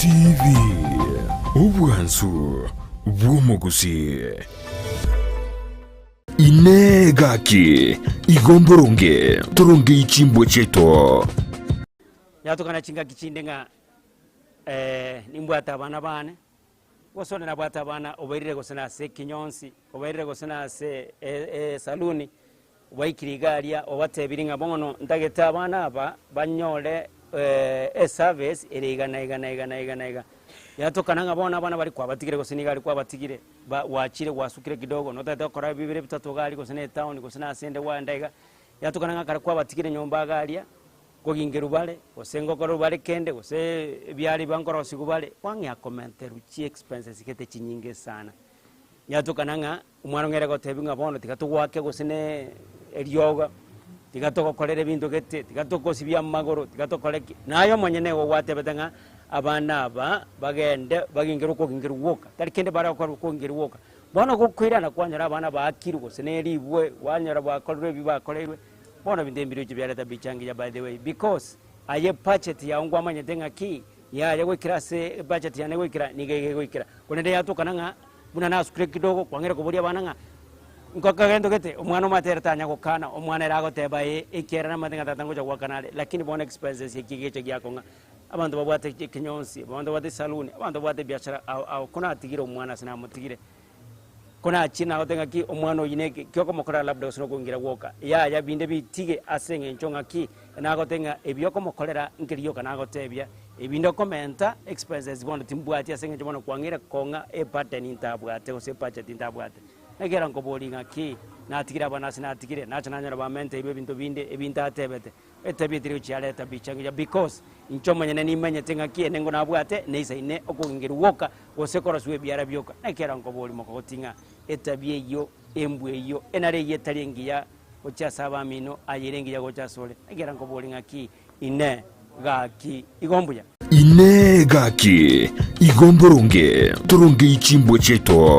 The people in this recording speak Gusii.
TV, obwansu bw'omogusii. Inee gaki, igo mboronge torongei chimbwa chiaito? Yatokana chingaki chinde ng'a nimbwate abana bane, gose onde nabwate abana obairire gose nase ekinyonsi, obairire gose nase esaluni, Gwaikire iga aria obatebirie ng'a bono ntagete abana aba banyore eservice ere iga na iga na iga na iga na iga. Yatokana ng'a bono abana baria kwabatigire gose nigo aria kwabatigire, ba gwachire gwasukire kidogo notagete gokora bibere bitato iga aria gose na etown gose na ase ende gwaenda iga, yatokana ng'a ekero kwabatigire nyomba iga aria, nkogingerwa bare, gose ngokorerwa bare kende, gose ebiara ebi nkorosiwa bare, kwang'ea komenterwa chiexpenses gete chinyinge sana. Yatokana ng'a. Omwana ong'ere gotebiwa ng'a bono tiga togoake gose ne eriogo, tiga togokorere ebinto gete, tiga togosibia amagoro, tiga tokore ki. Naye omonyene nigo gwatebete ng'a abana aba bagende bagingerwe okogingerwa gwoka, tari kende bare gokora okogingerwa gwoka. Bono gokoirana kwanyora abana baakirwe gose ne eribwe, kwanyora bakorerwe ebi bakoreirwe, bono ebinto ebi mbiroche biareta bicha engiya by the way because aye ebudget yago nkwamanyete ng'aki yaya goikera ase ebudget yane goikera niga iga egoikera. Korende yatokana ng'a. Buna nasukire kidogo, kwang'eire koboria abana ng'a nkoka gento gete, omwana omanyete ere tanya gokana, omwana ere agoteba ee, ekiagera namanyete ng'a tata ngocha goakana are, lakini bono expenses eki egecha giakong'a. Abanto babwate ekenyonsi, abanto babwate esaluni, abanto babwate ebiashara ao ao, ko natigire omwana ase namotigire, ko nachire nagoteba ng'aki omwana oyio na eke, ki okomokorera labda gose nokoingira gwoka, yaya binde bitige ase eng'encho ng'aki, nagotebia ng'a ebi okomokorera nkeri gioka nagotebia. Ebinde okomenta expenses bono timbwati ase eng'encho bono kwang'eire kong'a eburden ntabwate gose ebudget ntabwate. Ekero nkoboria ng'aki natigire abana ase natigire, nacha nanyora bamenteirwe ebinto binde ebi ntatebete, etabia etari gochia yareta bicha ngiya because inche omonyene nimenyete ng'aki enengo nabwate neisaine okogingerwa gwoka gose korosiwa ebiara bioka. Ekero nkoboria mokogoti ng'a etabia eyio, embwa eyio, enare eyio etari engiya gochia ase abamino, aye ere engiya gocha asore. Ekero nkoboria ng'aki Inee! Gaki, igo mbuya? Inee! Gaki, igo mboronge torongei chimbwa chiaito?